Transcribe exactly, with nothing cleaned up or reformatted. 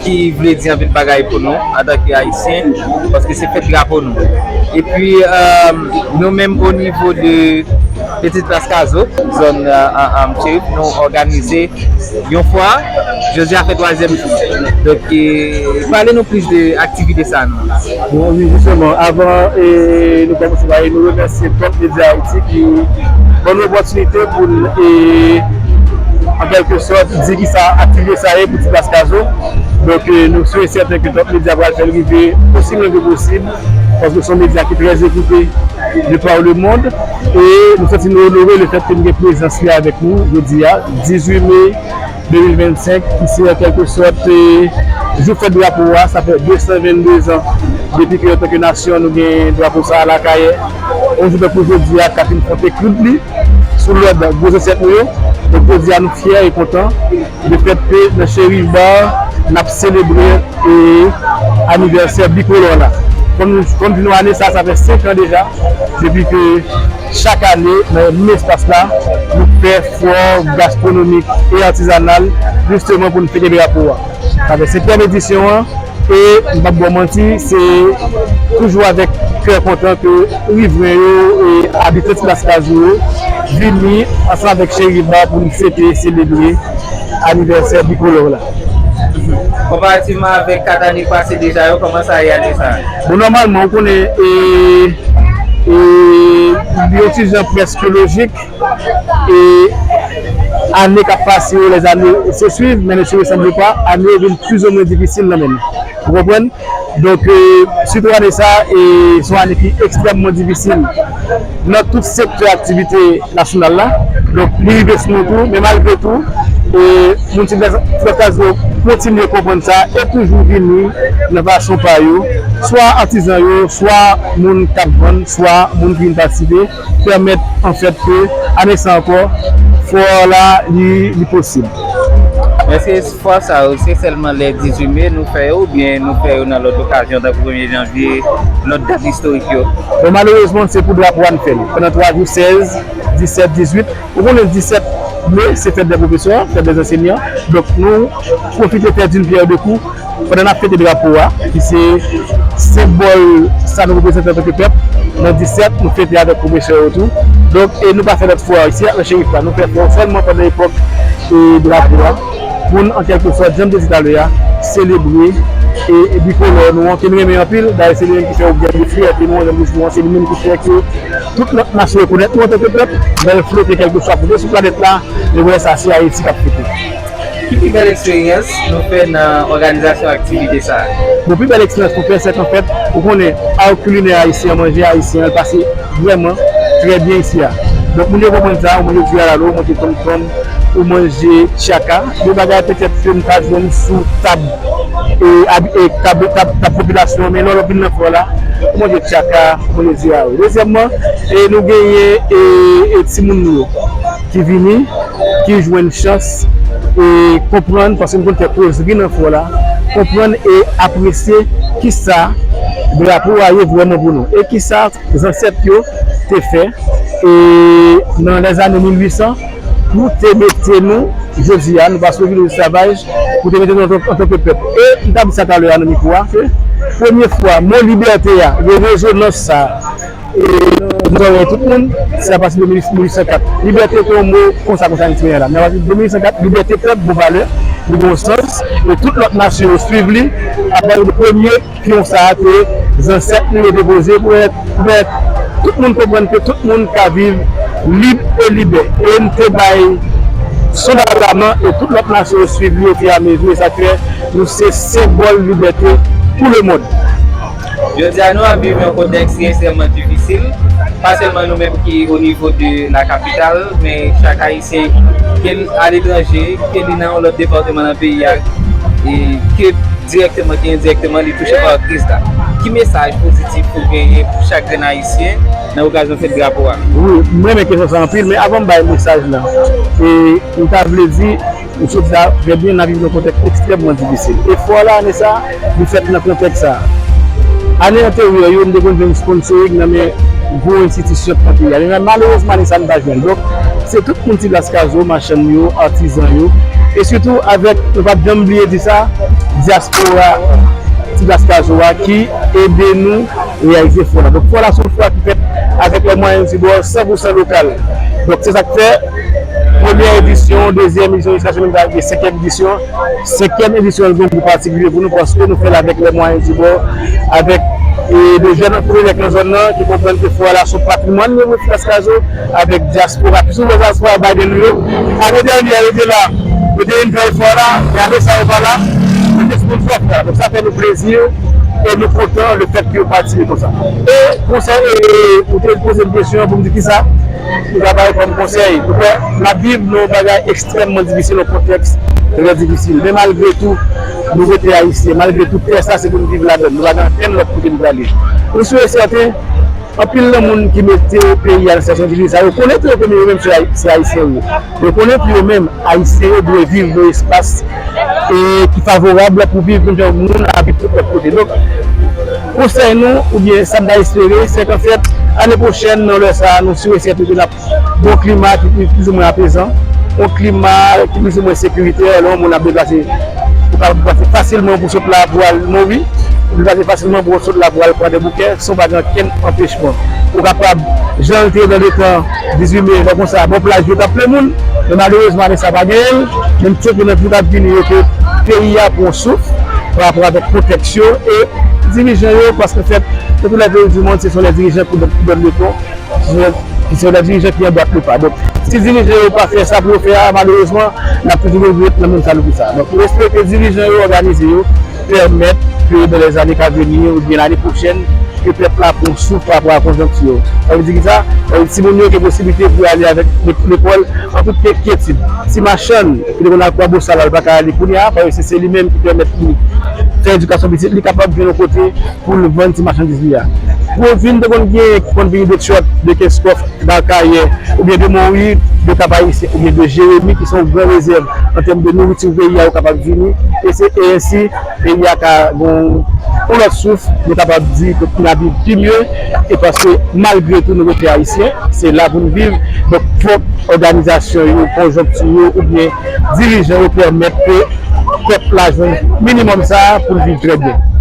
ki vle di anpil bagay pou nou antanke Ayisyen, paske se fèt drapo nou. Epi, euh, nou menm o nivo de Petit Plas Kazo, zòn, euh, euh, euh, Cherif, nou òganize yon fwa, jodi a fè twazyèm jou. Donk, euh, pale nou plis de aktivite sa nou. Bon, wi, jisteman, avan, e, nou kòmanse, nou remèsye Top Media Haiti ki ban nou opòtinite pou n, e, an kèlke sòt, di ki sa aktivite sa ye pou Ti Plas Kazo. Donk, e, nou si e sèten ke Top Media pral fè l rive osi lwen ke posib, paske se yon medya ki trè ekoute de par le monde. E nou santi nou onore le fèt ke nou gen prezans li avèk nou jodi a, dizuit me de mil vennsenk, ki se an kèlke sòt, e, jou fèt drapo a. Sa fè de san venn de zan depi ke, antanke nasyon, nou gen drapo sa a lakay. Yon jou tankou jodi a, k ap vin fè yon te kloud li sou lòd gwo zansèt nou yo. Donk, jodi a, nou fyè e kontan de fèt ke nan Cherif Bar, n ap selebre, e, anivèsè bikolò la. Kòm, kòm di nou, ane sa, sa fè senk an deja, depi ke chak ane, nan menm espas la, nou fè fwa gastwonomik e atizanal, jisteman pou n fete drapo a. Sa fè senkyèm edisyon an, e m p ap ba w manti, se toujou avèk kè kontan ke rivren yo e abitan Ti Plas Kazo yo vini ansanm avèk Cherif Bar pou n fete, selebre anivèsè bikolò la. Konparativman avèk kat ane pase deja yo, kòman sa ye ane sa a? Bon, nòmalman, ou konnen, e, e, li yon ti jan prèske lojik, e ane k ap pase yo, les années se suivent, mais ne se ressemblent pas, ane yo vin plizoumwen difisil nan menm. Ou konprann? Donk, e, sitou ane sa, e, se yon ane ki ekstrèmman difisil nan tout sektè aktivite nasyonal la. Donk, li rive sou nou tou, men malgre tou, e, moun Ti Plas Kazo kontinye konprann sa e toujou vini nan fason pa yo, swa atizan yo, swa moun k ap vann, swa moun ki vin patisipe, pèmèt, anfèt, ke ane sa ankò, fwa la, li, li posib. Èske fwa sa yo, se sèlman lè dizuit me nou fè yo, oubyen nou fè yo nan lòt okazyon, tankou premye janvye, lòt dat istorik yo? Bon, malerezman, se pou drapo a n fè l. Pandan twa jou, sèz, disèt, dizuit. Ou konnen disèt me, se fèt dè pwofesè, fèt dè ansenyan. Donk, nou pwofite fè d'une pierre deux coups pandan n ap fete drapo a, ki se senbòl sa nou reprezante antanke pèp. Nan disèt, nou fete avèk pwofesè yo tou. Donk, e nou pa fè lòt fwa isi a, nan Cherif la. Nou fè fwa sèlman pandan epòk, e, drapo a. Pou n, an kèlke sòt, jan m te di talè a, selebre, e, e, bikolò nou an, ke n renmen anpil. Dayè, se li menm ki fè objè de fyète nou an, jan m te di nou an, se li menm ki fè ke tout lòt nasyon rekonèt nou antanke pèp, lè l flote kèlkeswa kote sou planèt la, yo wè sa se Ayiti k ap fete. Ki pi bèl eksperyans nou fè nan òganizasyon aktivite sa a? Bon, pi bèl eksperyans nou fè, sèt anfèt, ou konnen, ar kilinè ayisyen an, manje ayisyen an, l pase vrèman trè byen isi a. Donk, moun yo konprann sa, ou manje diri alalo, ou manje tonmtonm, ou manje tchaka, de bagay petèt ke n pa jwenn sou tab, e, ab-, e, tab, tab, tab popilasyon an, men lè w vin nan fò la, ou manje tchaka, ou manje diri alalo. Dezyèmman, e, nou genyen, e, e, timoun nou yo ki vini, ki jwenn chans, e, konprann, paske m konn fè kozri nan fò la, konprann e apresye kisa drapo a ye vrèman pou nou, e kisa zansèt yo te fè, e, nan lèzane mil uit san, pou te mete nou, jodi a, nou pa sou vilaj esklavaj, pou te mete nou antan, antanke pèp. E m t ap di sa talè a nan mikwo a, ke premye fwa, mo libète a, gen rezonans sa a, e, nan zòrèy tout moun, se apati de mil uit san kat. Libète te yon mo konsa, konsa, n te genyen la. Men apati de mil uit san kat, libète pèp gon valè, li gon sans, e tout lòt nasyon yo swiv li, apati de premye pyon sa a ke zansèt nou yo te poze pou pèmèt, pou pèmèt tout moun konprann ke tout moun ka viv lib e libè. E n te bay sondaj la man e tout lòt nasyon yo swiv li ofiramezi, e sa fè nou se senbòl libète pou lemonn. Jodi a, nou ap viv yon kontèks ki ekstrèmman difisil, pa sèlman nou menm ki o nivo de la kapital, men chak Ayisyen, ke l aletranje, ke li nan yon lòt depatman nan peyi a, e ke dirèkteman, ke endirèkteman, li touche pa kriz la. Ki mesaj pozitif ou genyen pou chak grenn Ayisyen nan okazyon fèt drapo a? Wi, mwen renmen kesyon sa anpil, men avan m bay mesaj la, e m ta vle di, ou sot di sa trè byen, n ap viv nan kontèks ekstrèmman difisil. E fwa la, ane sa, li fèt nan kontèks sa. Ane anteryè yo, nou te konn jwenn sponsoring nan men gwo enstitisyon nan peyi a. Men malerezman, ane sa, nou pa jwenn. Donk, se tout moun Ti Plas Kazo, machann yo, atizan yo, E sitou avèk, nou p ap janm bliye di sa, dyaspora Ti Plas Kazo a ki ede nou reyalize fò la. Donk fò la se yon fò ki fèt avèk les moyens du bord, san pou san lokal. Donk se sa k fè premyè edisyon, dezyèm edisyon, jiskaske nou rive senkyèm edisyon. Senkyèm edisyon an gen yon gou patikilye pou nou paske nou fè l avèk les moyens du bord, avèk e de jèn antreprenè k nan zòn nan ki konprann ke fò la se yon patrimwàn nou, Ti Plas Kazo, avèk dyaspora, plis nou wè dyaspora Biden nou yo. Ane dènye, yo te la, yo te vin fè efò la, men ane sa yo pa la, yo te sponsor fò la. Donk sa fè nou plezi e nou kontan le fèt ke yo patisipe konsa. E konsèy, e, ou te poze m kesyon pou m di kisa, nou ka bay kòm konsèy. Ou wè, n ap viv nan yon bagay ekstrèmman difisil, yon kontèks trè difisil. Men malgre tou, nou rete ayisyen. Malgre tout tè sa, se pou n viv ladan l. Nou pa gen ankenn lòt kote nou prale. Nou si e sèten, anpil nan moun ki mete peyi a nan sitiyasyon difisil sa, yo konnen tou yo ke yo menm se Ay-, se ayisyen yo. Yo konnen tou yo menm, ayisyen yo dwe viv nan espas e ki favorab pou viv menm jan moun ap viv tout lòt kote. Donk, konsèy nou, oubyen sa m ta espere, se ke anfèt, ane pwochèn, nan lè sa a, nou si e sèten ke n ap gen yon klima ki pi, plizoumwen apezan, yon klima ki plizoumwen sekiritè, lè yon moun ap deplase, ou ka deplase fasilman pou sot la pou al Mori, ou deplase fasilman pou sot la pou al Kwadèboukè, san pa gen ankenn anpechman. Ou kapab, jan l te ye nan letan dizuit me, lè konsa, bò plaj yo t ap plen moun, men malerezman, ane sa pa genyen l, men m swete nan jou k ap vini yo ke peyi a pran souf pa rapò avèk kontèks yo e dirijan yo, paske anfèt, dans tous les pays du monde, ce sont les dirigeants qui donnent, qui donnent le ton. Se, se dirijan ki anbwat le pa. Donk, si dirijan yo pa fè sa pou yo fè a, malerezman, n ap toujou regrèt nan menm sa nou fè sa. Donk, nou espere ke dirijan yo òganize yo, pèmèt ke dans les années à venir oubyen lane pwochèn, ke pèp la pran souf pa rapò a konjonkti yo. Sa vle di ki sa? Sa vle di timoun yo gen posiblite pou yo ale avèk le-, lekòl an tout kyetid. Ti machann ki te konn al Kwabosal la, li pa ka ale kounye a, paske se, se li menm ki pèmèt li fè edikasyon pitit li, kapab jwenn yon kote pou l vann ti machandiz li a. Pwovin te konn gen, ki konn vini de Chòt, de Kenskòf, de Akayè, oubyen de Mori, de Kap Ayisyen, oubyen de Jeremi, ki se yon gran rezèv an tèm de nouriti pou peyi a, yo kapab vini. E se, e ensi, peyi a ka gen yon lòt souf, nou kapab di ke n ap viv pi mye, e paske malgre tou nou rete ayisyen, se la pou n viv. Donk, fòk òganizasyon yo, konjonkti yo, oubyen dirijan yo pèmèt ke pèp la jwenn minimòm sa a pou l viv trè byen.